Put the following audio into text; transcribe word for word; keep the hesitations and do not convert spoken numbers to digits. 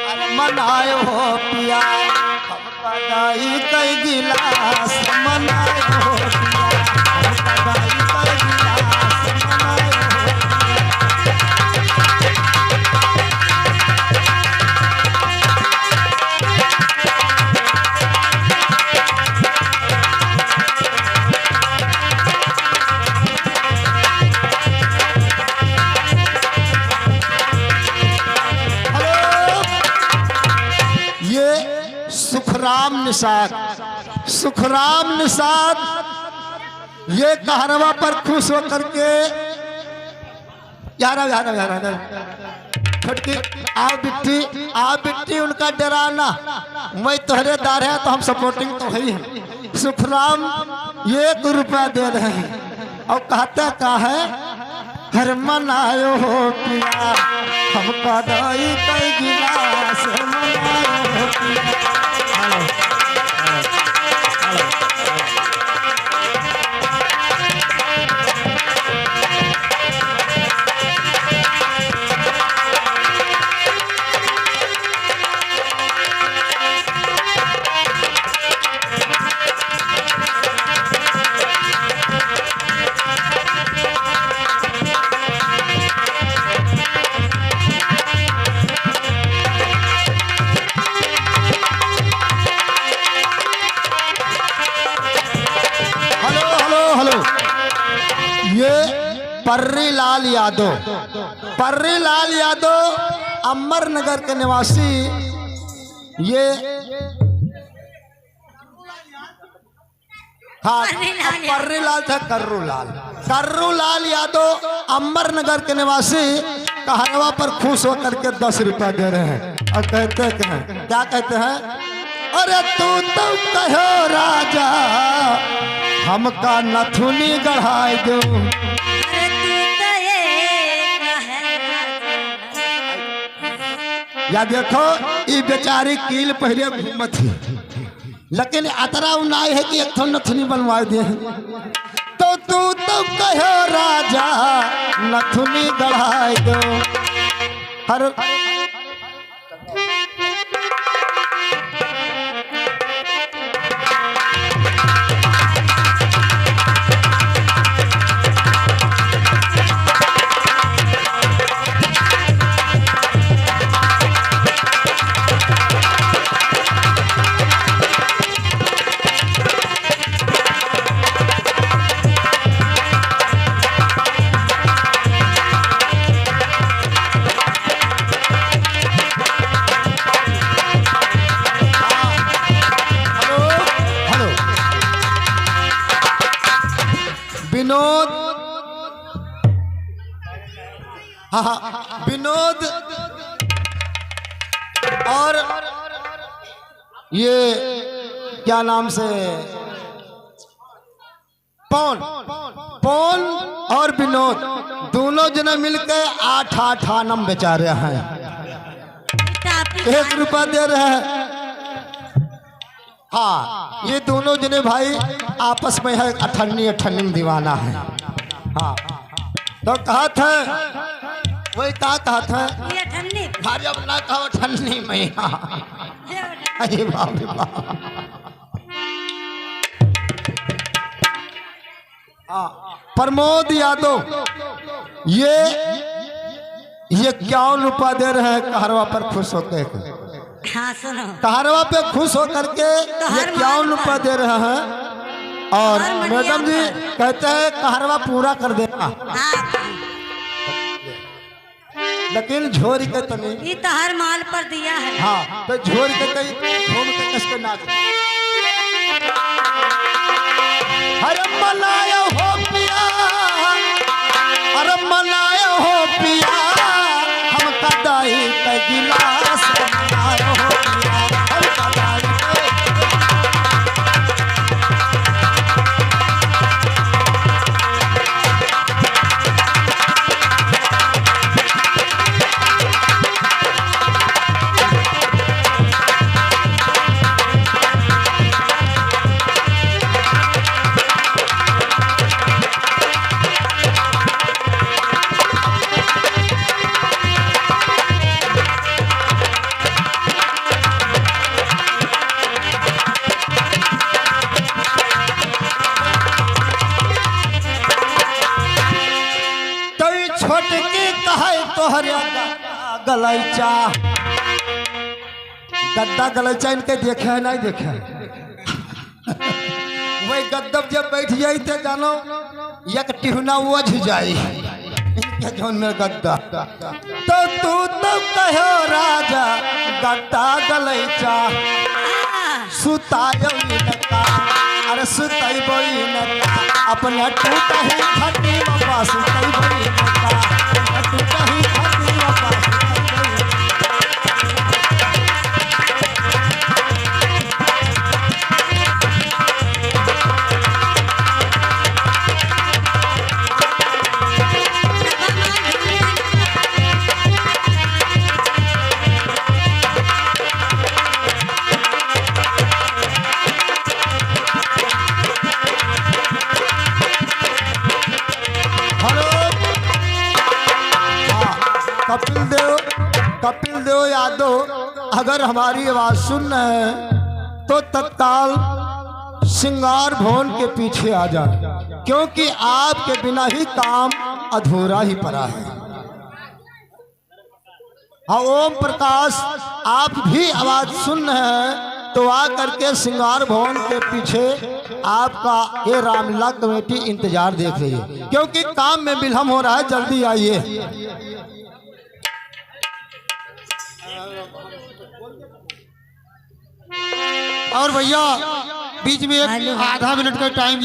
अरे मनायो हो पिया, हमका दाई कई गिलास मनायो हो पिया, हमका दाई कई गिलास मनायो हो पिया। हेलो, ये सुखराम निषाद, सुखराम निषाद, ये कहरवा पर खुश होकर के यार, यार, यार, यार। छोटकी, आओ बिट्टी, आओ बिट्टी, उनका डराना। मैं तोहरे दार है तो हम supporting तो है ही है। सुखराम एक रुपया दे रहे हैं और कहता का है, हर मनायो हो पिया, हमका दाई कई गिलास मनायो हो पिया। हेलो, हेलो, हेलो। हेलो, हेलो, हेलो। ये पर्री लाल यादव, पर्री लाल यादव, अमर नगर के निवासी। ये हाँ, पर्री लाल यादव। पर्री लाल था, कर्रू लाल। कर्रू लाल यादव, अम्बर नगर के निवासी, कहरवा पर खुश होकर के दस रुपया दे रहे हैं और कहते हैं, क्या कहते हैं? अरे तू तो कहो राजा, हमका नथुनी गढ़ाई दो। अरे तू तो एक है राजा। या देखो, ई बेचारी कील पहले घूमत ही। लेकिन अतरा उ नाई है कि एक ठो नथुनी बनवाए दे। तो तू तो कहो राजा नथुनी गढ़ाए दो। हर हेलो, हेलो। विनोद, हाँ, हाँ, विनोद और ये क्या नाम से पवन, पवन और विनोद दोनों जने मिलके आठ आठ आना बेचारे हैं, एक रुपया दे रहे हैं। हाँ, ये दोनों जने भाई आपस में है, अठन्नी अठन्नी में दीवाना है। हाँ, तो कहा था, वही का कहा था? ये अठन्नी। भाई अब ना कहो अठन्नी में। अरे बाप रे बाप। हाँ, प्रमोद यादव, ये, ये इक्यावन रुपया दे रहे हैं कहरवा पर खुश होके। हाँ, सुनो। कहरवा पे खुश होकर के तो ये हर इक्यावन माल पर रुपया दे रहे हैं और हर मनिया मैडम जी पर। कहते हैं कहरवा पूरा कर देना। हाँ। लेकिन झोरी के तनी। ई तो हर माल पर दिया है। हाँ, तो झोरी के तनी घूम के कस के नाच। अरे मनायो हो पिया, अरे मनायो हो पिया, हमका दाई के गिलास मनायो हो पिया, हमका दाई के छोटकी कहे तोहरे गद्दा गलैचा। गद्दा गलैचा इनके देखे है, नहीं देखे है? वही गद्दब जब बैठ जाई ते जानो, एक टिहुना ओझ जाई। इनके जौन में गद्दा। तो तू तो कहो राजा गद्दा गलैचा। सुतायो इनका, अरे सुतैबो इनका, अपने टूटही खटिया पर सुतैबो इनका, अपने टूटही खटिया पर सुतैबो इनका। हेलो। हाँ, कपिल देव, कपिल देव यादव, अगर हमारी आवाज सुन रहे हैं तो तत्काल श्रृंगार भवन के पीछे आ जाए, क्योंकि आपके बिना ही काम अधूरा ही पड़ा है। हाँ, ओम प्रकाश, आप भी आवाज सुन रहे हैं तो आ करके श्रृंगार भवन के पीछे आपका ये रामलीला कमेटी इंतजार देख रही है, क्योंकि काम में विलम्ब हो रहा है, जल्दी आइए। और भैया, बीच में एक हेलो। आधा मिनट का टाइम